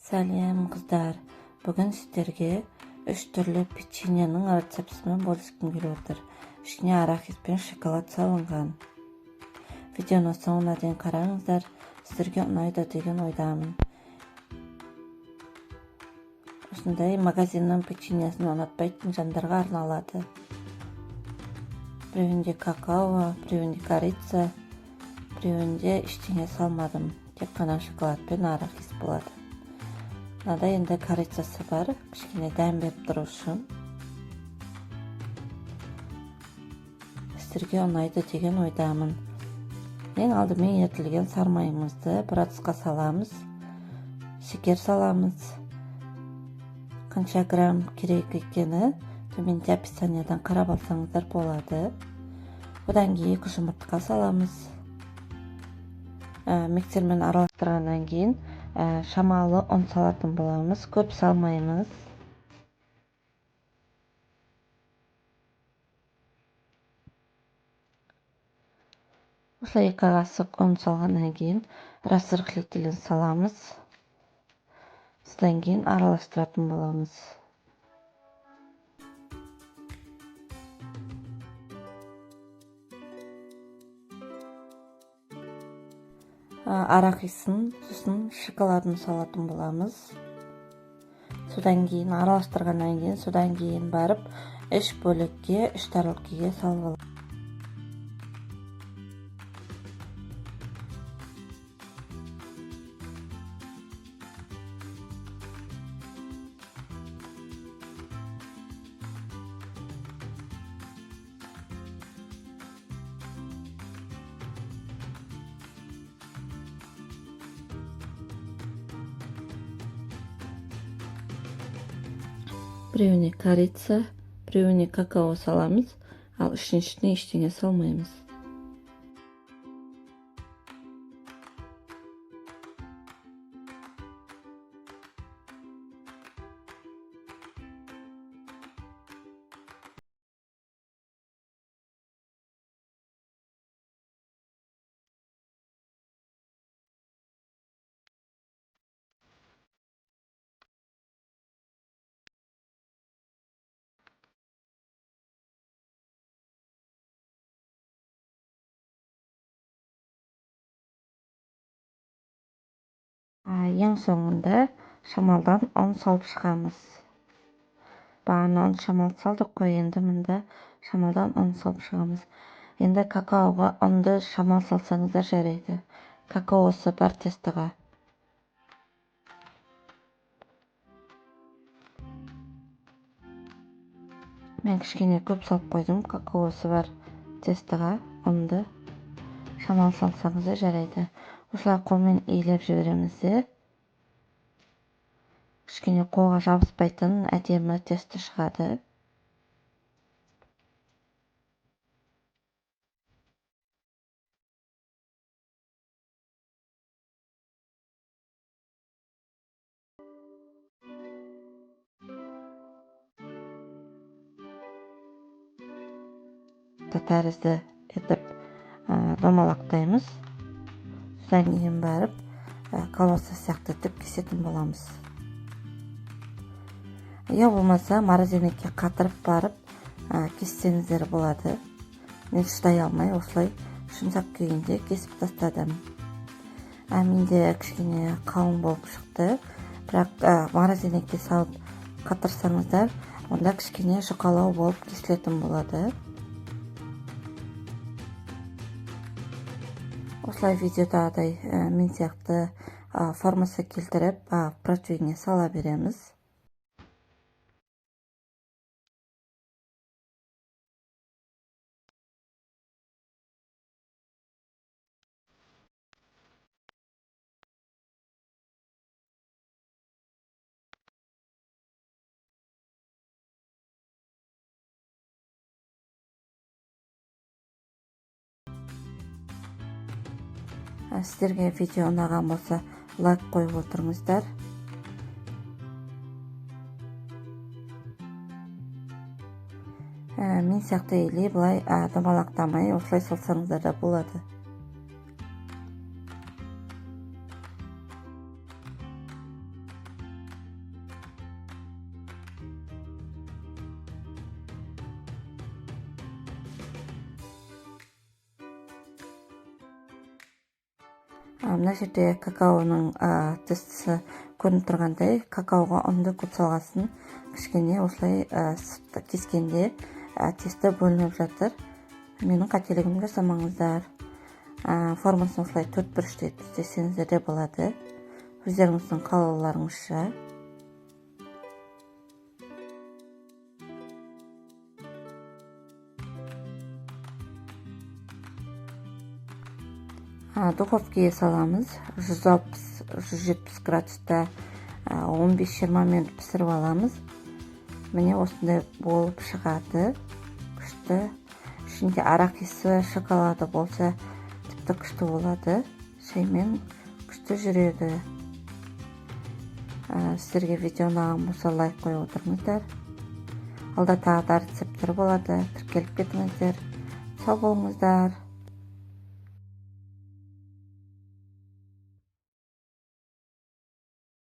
Сәлем, қыздар! Бүгін сіздерге үш түрлі печеньенің рецептісімен бөліскім келіп отыр. Ішіне арахис пен шоколад салынған. Видеоны соңына дейін қараңыздар, сіздерге ұнайды деген ойдамын. Осындай магазиннің печеньесін ұнатпайтын жандарға арналады. Біреуінде какао, біреуінде корица, біреуінде ештеңе салмадым. Тек қана шоколад пен арахис болады. Мынада енді корицасы бар, кішкене дәм беріп тұру үшін. Сіздерге ұнайды деген ойдамын. Ең алдымен ерітілген сармайымызды бір ыдысқа саламыз. Шекер саламыз. Қанша грамм керек екені төменде описаниядан қарап алсаңыздар болады. Одан кейін 2 жұмыртқа саламыз. Миксермен араластырғаннан кейін шамалы ұн салатын боламыз, көп салмаймыз. Осылай 2 қасық ұн салғаннан кейін разрыхлителін саламыз. Содан кейін араластыратын боламыз. Арахисын, сосын шоколадын салатын боламыз. Содан кейін араластырғаннан кейін, содан кейін барып үш бөлікке, үш тарелкеге салып аламыз. Біреуіне корица, біреуіне какао саламыз, ал үшіншісіне ештеңе салмаймыз. Ең соңында шамалдан ұн салып шығамыз. Бағана ұн шамал салдық қой, енді мында шамалдан ұн салып шығамыз. Енді какаоға ұнды шамал салсаңыздар жарайды. Какаосы бар тестоға. Мен кішкене көп салып қойдым, какаосы бар тестоға ұнды шамал салсаңыздар жарайды. Осылай қолмен илеп жібереміз де, кішкене қолға жабыспайтын әдемі тесто шығады. Тәрізді етіп домалақтаймыз. Содан кейін барып колбаса сияқты етіп кесетін боламыз. Я болмаса морозильникке қатырып барып кессеңіздер болады. Мен шыдай алмай осылай жұмсақ күйінде кесіп тастадым. Менде кішкене қалың болып шықты, бірақ морозильникке салып қатырсаңыздар, онда кішкене жұқалау болып кесілетін болады. Осылай видеодағыдай мен сияқты формасы келтіріп противеньге сала береміз. Сіздерге видео ұнаған болса, лайк қойып отырыңыздар. Мен сияқты или былай домалақтамай осылай салсаңыздар да болады. Мына жерде какаоның тестісі көрініп тұрғандай, какаоға ұнды көп салғасын кішкене осылай кескенде тесто бөлініп жатыр. Менің қателігімді жасамаңыздар. Формасын осылай төрт бұрышты етіп істесеңіздер де болады, өздеріңіздің қалауларыңызша. Духовкаға саламыз. 160-170 градуста 15-20 минут пісіріп аламыз. Міне, осындай болып шығады, күшті. Ішінде арахисы, шоколады болса, тіпті күшті болады, шаймен күшті жүреді. Сіздерге видео ұнаған болса, лайк қойып отырыңыздар. Алда тағы да рецепттер болады, тіркеліп кетіңіздер. Сау болыңыздар.